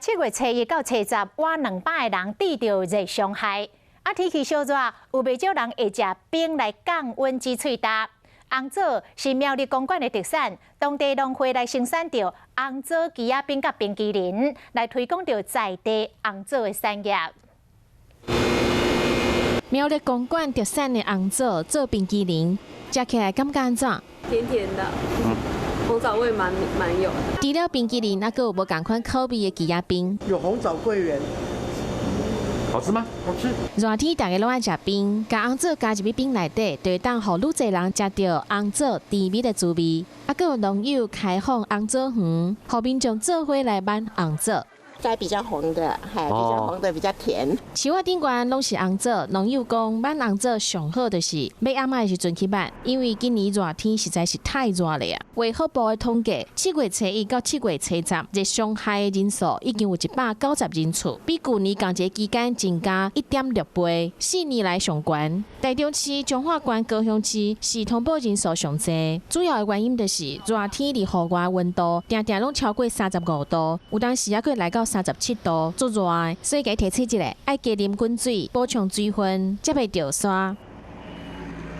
7月初一到初十，倚200个人致著熱傷害。啊，天氣燒熱，有袂少人會食冰來降溫止喙焦。紅棗是苗栗公館的特產，當地農會來生產著紅棗枝仔冰佮冰淇淋，來推廣著在地紅棗的產業。苗栗公館特產的紅棗做冰淇淋，食起來感覺按怎？甜甜的，紅棗味蠻蠻有的。除了冰淇淋，猶閣有無仝款口味的枝仔冰。有紅棗桂圓。好吃嗎？好吃。熱天大家攏愛食冰，共紅棗加入去冰內底，就會當予愈濟人食著紅棗甜蜜的滋味。猶閣有農友開放紅棗園，予民眾做伙來挽紅棗。摘比較紅的，比較紅的比較甜。樹仔頂懸攏是紅棗，農友講挽紅棗上好就是欲暗仔的時陣去挽，因為今年熱天實在是太熱了啊。衛福部的統計，7月初一到7月初十，熱傷害的人數已經有190人次，比舊年仝一个期間增加1.6倍，4年來上懸。台中市、彰化縣、高雄市是通報人數上濟，主要的原因就是熱天佇戶外溫度定定攏超過35度，有當時猶閣來到37度，足熱的，所以共提醒一下，愛加啉滾水，補充水分，才袂著沙。